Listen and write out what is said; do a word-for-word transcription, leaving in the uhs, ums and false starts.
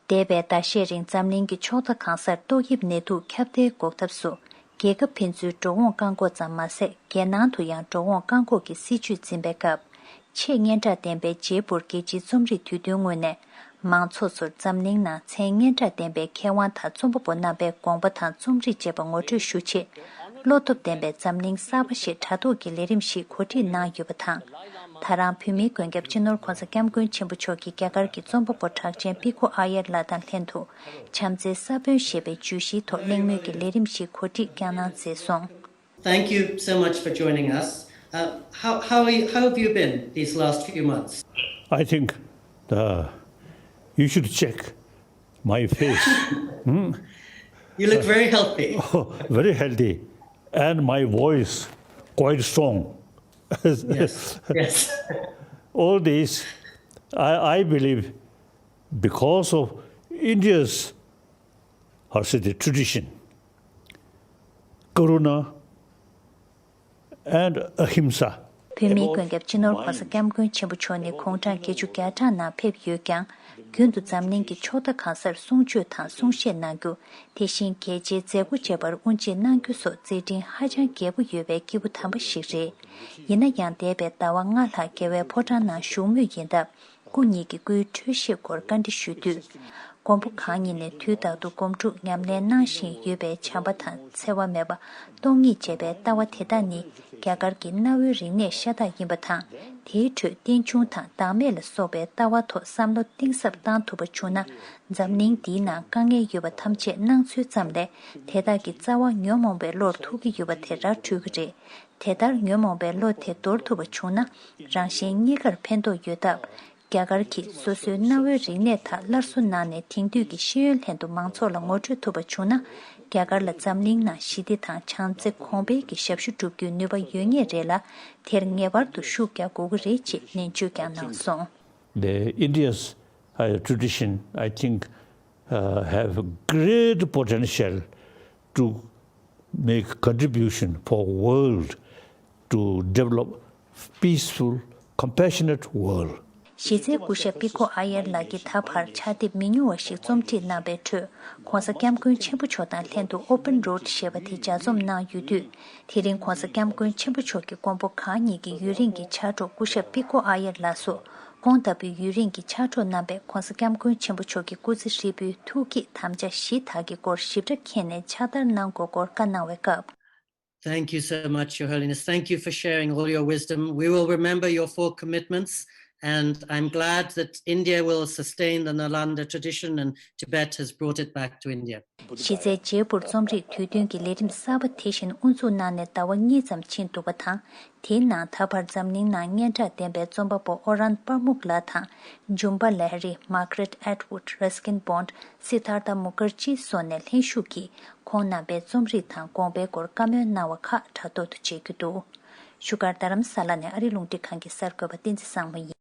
འདས་པའི་ཟླ་ཤས་རིང་འཛམ་གླིང་གི་ཕྱོགས་མཐའ་གང་སར་ཏོག་དབྱིབས་ནད་དུག་ཁྱབ་གདལ་འགོག་ཐབས་སུ། རྒྱལ་ཁབ་ཕན་ཚུན་འགྲོ་འོང་བཀག་འགོག་ཙམ་མ་ཟད། རྒྱལ་ནང་དུ་ཡང་འགྲོ་འོང་བཀག་འགོག་གི་སྲིད་ཇུས་འཛིན་པའི་སྐབས། ཆེས་སྙན་གྲགས་ལྡན་པའི་ཇེ་པུར་རྒྱལ་སྤྱིའི་རྩོམ་རིག་དུས་སྟོན་ངོས་ནས། མང་ཚོགས་ཚོར་འཛམ་གླིང་ནང་མཚན་སྙན་གྲགས་ལྡན་པའི་མཁས་དབང་དང་རྩོམ་པ་པོ་རྣམ་པའི་དགོངས་པ་དང་རྩོམ་རིག་བཅས་པ་ངོ་སྤྲོད་ཞུ་ཆེད། བློ་སྟོབས་ལྡན་པའི་འཛམ་གླིང་གསར་པ་ཞེས་དྲ་ཐོག་གི་ལས་རིམ་ཞིག་གོ་སྒྲིག་གནང་ཡོད་པ་དང་། ད་རང་བོད་མིའི་མགོན་སྐྱབས་སྤྱི་ནོར་༧གོང་ས་༧སྐྱབས་མགོན་ཆེན་པོ་མཆོག་གིས་རྒྱ་གར་གྱི་རྩོམ་པ་པོ་གྲགས་ཅན་པི་ཁོ་ཨ་ཡར་ལགས་དང་ལྷན་དུ། བྱམས་བརྩེའི་ས་བོན་ཞེས་པའི་བརྗོད་གཞིའི་ཐོག་གླེང་མོལ་གྱི་ལས་རིམ་ཞིག་གོ་སྒྲིག་ཀྱང་གནང་མཛད་སོང་། Thank you so much for joining us. Uh, how, how, are you, how have you been these last few months? I think uh, you should check my face. Hmm? You look very healthy. Oh, very healthy. And my voice quite strong. Yes, yes. All this, I, I believe, because of India's, how should I say, tradition, Karuna and Ahimsa. བོད་མིའི་མགོན་སྐྱབས་སྤྱི་ནོར་༧གོང་ས་༧སྐྱབས་མགོན་ཆེན་པོ་མཆོག་ནི་དགུང་གྲངས་བརྒྱད་ཅུ་གྱ་གྲངས་ནང་ཕེབས་ཡོད་ཀྱང་། རྒྱུན་དུ་འཛམ་གླིང་གི་ཕྱོགས་མཐའ་གང་སར་གསུང་ཆོས་དང་གསུང་བཤད་གནང་རྒྱུ། དེ་བཞིན་རྒྱལ་སྤྱིའི་མཛད་སྒོ་བཅས་པར་དབུ་འབྱེད་གནང་རྒྱུ་སོགས་མཛད་འཕྲིན་ཧ་ཅང་རྒྱས་པོ་ཡོད་པའི་སྐྱེས་བུ་དམ་པ་ཞིག་རེད། ཡིན་ན་ཡང་། འདས་པའི་ཟླ་བ་ལྔ་ལྷག་རྒྱལ་བའི་ཕོ་བྲང་ནང་བཞུགས་མུས་ཡིན་སྟབས། སྐུ་ཉིད་ཀྱི་སྐུའི་འཕྲོད་བཞེས་སྐོར་བཀའ་འདྲི་ཞུས་དུས། མགོན་པོ་གང་ཉིད་ནས་དུས་རྟག་ཏུ་སྒོམ་སྒྲུབ་ཉམས་ལེན་གནང་བཞིན་ཡོད་པའི་བྱམས་པ་དང་འཚེ་བ་མེད་པ། སྟོང་ཉིད་ཅེས་པའི་ལྟ་བ་དེ་དག་ནི། རྒྱ་གར་གྱི་གནའ་བོའི་རིག་གནས་ཤ་སྟག་ཡིན་པ་དང་། དེའི་ཁྲོད་རྟེན་འབྱུང་དང་བདག་མེད་ལ་སོགས་པའི་ལྟ་བ་ཐོག་བསམ་བློ་གཏིང་ཟབ་བཏང་ཐུབ་པ་བྱུང་ན། འཛམ་གླིང་འདིའི་ནང་དཀའ་ངལ་ཡོད་པ་ཐམས་ཅད་སྣང་ཚུལ་ཙམ་ལས། དེ་དག་གི་རྩ་བ་ཉོན་མོངས་པའི་བློར་ཐུག་གི་ཡོད་པ་དེ་ར་འཕྲོད་ཀྱི་རེད། དེ་ལྟར་ཉོན་མོངས་པའི་བློ་དེ་དོར་ཐུབ་པ་བྱུང་ན། རང་གཞན་གཉིས་ཀར་ཕན་ཐོགས་ཡོད་སྟབས། རྒྱ་གར་གྱིས་སོ་སོའི་གནའ་བོའི་རིག་གནས་དག་སླར་གསོ་གནང་ནས། དེང་དུས་ཀྱི་ཤེས་ཡོན་ལྷན་དུ་མང་ཚོགས་ལ་ངོ་སྤྲོད་ཐུབ་པ་བྱུང་ན། རྒྱ་གར་ལ་འཛམ་གླིང་ནང་ཞི་བདེ་དང་བྱམས་བརྩེ་གོང་འཕེལ་གྱི་ཞབས་ཞུ་སྒྲུབ་རྒྱུའི་ནུས་པ་ཡོད་ངེས་རེད་ལ། དེར་ངེས་པར་དུ་ཤུགས་རྒྱག་དགོས་ཀྱི་རེད་ཅེས་ནན་བརྗོད་ཀྱང་གནང་སོང་། The India's uh, tradition, I think, uh, have great potential to make contribution for world to develop peaceful, compassionate world. གཞི་རྩའི་སྐུ་ཞབས་པི་ཁོ་ཨ་ཡར་ལགས་ཀྱིས་ད་བར་ཕྱག་དེབ་མི་ཉུང་བ་ཞིག་རྩོམ་སྒྲིག་གནང་པའི་ཁྲོད། ༧གོང་ས་༧སྐྱབས་མགོན་ཆེན་པོ་མཆོག་དང་ལྷན་དུ་Open Road ཞེས་པ་དེ་ལྗགས་རྩོམ་གནང་ཡོད་དུས། དེ་རིང་༧གོང་ས་༧སྐྱབས་མགོན་ཆེན་པོ་མཆོག་གི་མགོན་པོ་གང་ཉིད་ཀྱི་ཡུན་རིང་གི་ཕྱག་གྲོགས་སྐུ་ཞབས་པི་ཁོ་ཨ་ཡར་ལགས་སུ། ཁོང་ལྟ་བུའི་ཡུན་རིང་གི་ཕྱག་གྲོགས་རྣམ་པས་༧གོང་ས་༧སྐྱབས་མགོན་ཆེན་པོ་མཆོག་གི་སྐུ་ཚེ་ཧྲིལ་པོའི་ཐུགས་བསྐྱེད་དམ་བཅའ་བཞི་དག་གི་སྐོར་ཞིབ་ཕྲ་མཁྱེན་ནས་ཕྱག་བསྟར་གནང་དགོས་སྐོར་བཀའ་གནང་བའི་སྐབས། Thank you so much, Your Holiness. Thank you for sharing all your wisdom. We will remember your four commitments, and I'm glad that India will sustain the Nalanda tradition and Tibet has brought it back to India. གཞི་རྩའི་ཇེ་པུར་རྩོམ་རིག་དུས་སྟོན་གྱི་ལས་རིམ་གསར་པ་དེ་བཞིན་དབུ་འཛུགས་གནང་ནས་ཟླ་བ་གཉིས་ཙམ་ཕྱིན་འདུག་པ་དང་། དེའི་ནང་ད་བར་འཛམ་གླིང་ནང་སྙན་གྲགས་ལྡན་པའི་རྩོམ་པ་པོ་ཨོ་རན་པར་མུག་ལགས་དང་། ཇུམ་པ་ལ་ཧ་རི། མར་ག་རེད་ཨེཊ་ཝུཌ། རས་ཀིན་བོན། སི་དྷར་ཐ་མུ་ཁར་ཇི་སོགས་ནས་ལྷན་ཞུགས་ཀྱིས། ཁོང་རྣམ་པའི་རྩོམ་རིག་དང་དགོངས་པའི་སྐོར་བཀའ་མོལ་གནང་བ་ཁག་དྲ་ཐོག་ཏུ་མཇལ་རྒྱུ་འདུག་བཞུགས་སྒར་རྡ་རམ་ས་ལ་ནས་ཨ་རིའི་རླུང་འཕྲིན་ཁང་གི་གསར་འགོད་པ་བསྟན་འཛིན་བཟང་མོ་ཡིན།